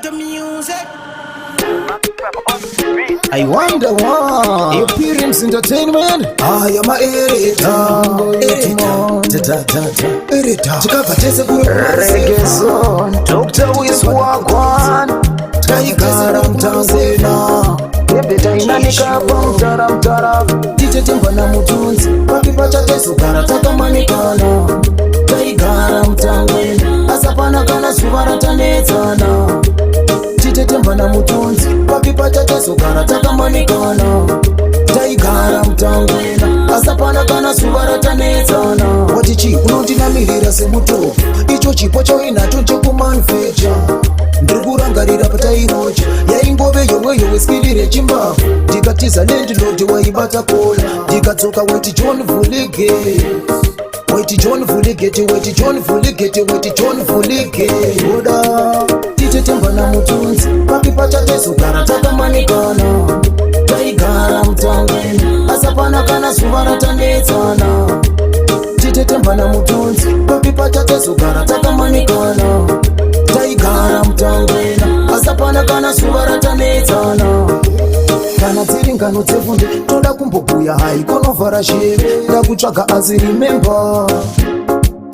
Ghetto music. I wonder why. Appearance Entertainment. Aya maereta. Ereta. Ereta. Tikabva tese kuri Regeson, Dr. Wiswagwan. Taigara mutangwena. Hembe tainanika pamutara mutara. Titetemba namutunzi. Papi pachatezogara takamanikana. Taigara mutangwena. Asapana kana zuva ratanetsana. Titetemba namutunzi. Papi pachatezogara takamanikana. Taigara mutangwena. Asapana kana zuva ratanetsana. Wati chi unondinamirira semutopo. Icho chipo chauinacho chekumanufecha. Ndiri kurangarira patairoja yaingove yowe yowe skiri rechimbavhu. Ndikatiza landlord waibata kola, ndikadzoka waiti John Vulige, waiti John Vuligeti, waiti John Vuligeti, waiti John Vulige. Oda titetemba namutunzi, papi pachatezogara takamanikana. Taigara mutangwena, asapana kana zuva ratanetsana. Titetemba namutunzi, papi pachatezogara takamanikana. Taigara mutangwena, asapana kana zuva ratanetsana. Kana dziri ngano dzevhunde, toda kumbobhuya haikonovhara zheve. Ndakutsvaga asi remember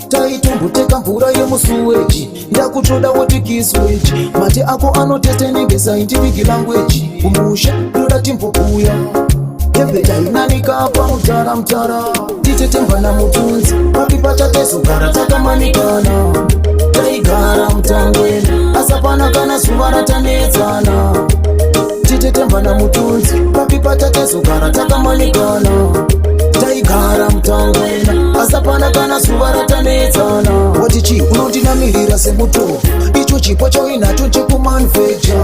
taitomboteka mvura yemusuweji. Ndakutoda woti kisweji, mate ako anotetenenge scientific language. Kumusha toda timbobhuya, hembe tainanika pamutara mutara. Titetemba namutunzi, papi pachatezogara takamanikana. Taigara mutangwena, asapana kana zuva ratanetsana. Titetemba namutunzi, papi pachatezogara takamanikana. Taigara mutangwena, asapana kana zuva ratanetsana. Wati chi unondinamirira semutopo. Icho chipo chauinacho chekumanufecha.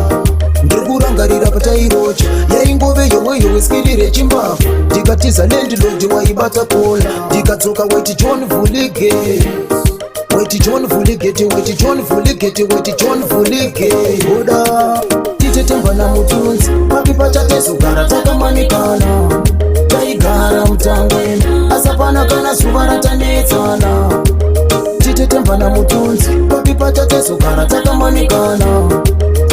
Ndiri kurangarira patairoja yaingove yowe yowe skiri rechimbavhu. Ndikatiza landlord waibata kola, ndikadzoka waiti John Vulige, waiti John Vuligeti, waiti John Vuligeti, waiti John Vulige. Oda titetemba namutunzi, papi pachatezogara takamanikana. Taigara mutangwena, asapana kana zuva ratanetsana. Titetemba namutunzi, papi pachatezogara takamanikana.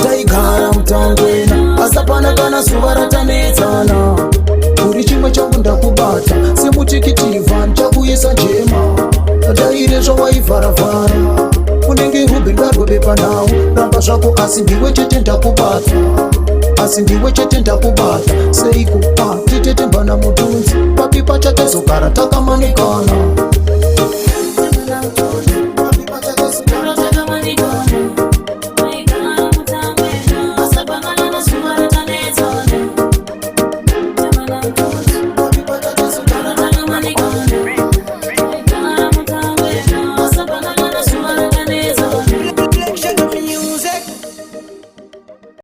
Taigara mutangwena, asapana kana zuva ratanetsana. Uri chimwe changu, ndakubata semutikitivha, ndichakuisa njema. Daire zvawaivharavhara unenge rubi ndarwe bepanhau. Ramba zvako, asi ndiwe chete ndakubata, asi ndiwe chete ndakubata. Seiko? Ah, titetemba namutunzi, papi pachatezogara takamanikana.